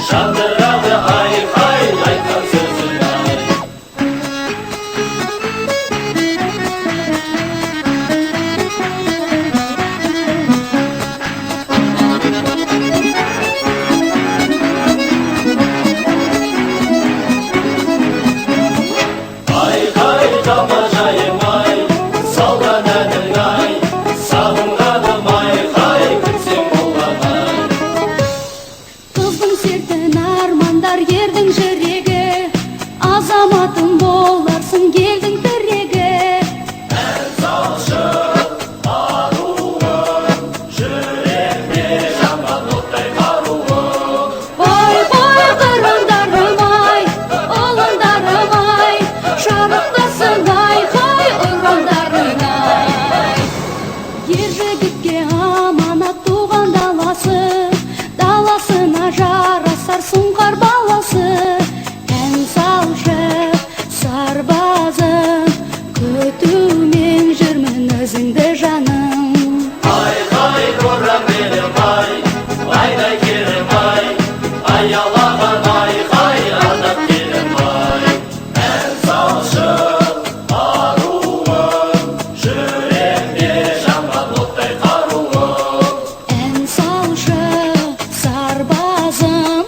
Жандырады ай-хай айтқан сөзің ай. Ай-хай тамажайым ай, салған әнің ай, сағынғаным ай-хай, күтсем болған ай. Қыздың сертін армандар ердің жүрегі, азаматым боларсың елдің тірегі. Ән салшы аруым, жүректе жанған оттай қаруым. Ой, ой, қырандарым ай, ұландарым ай, шарықтасын ай, хай, ұрандарың ай. Ер жігітке аманат туған даласы, даласына жарасар сұңқар баласы. Ән салшы сарбазым, күтумен жүрмін өзіңді, жаным. Ай-хай қорам елім ай, айдай керім ай, аялаған ай-хай ардақ елім ай. Ән салшы аруым, жүректе жанған оттай қаруым. Ән салшы сарбазым.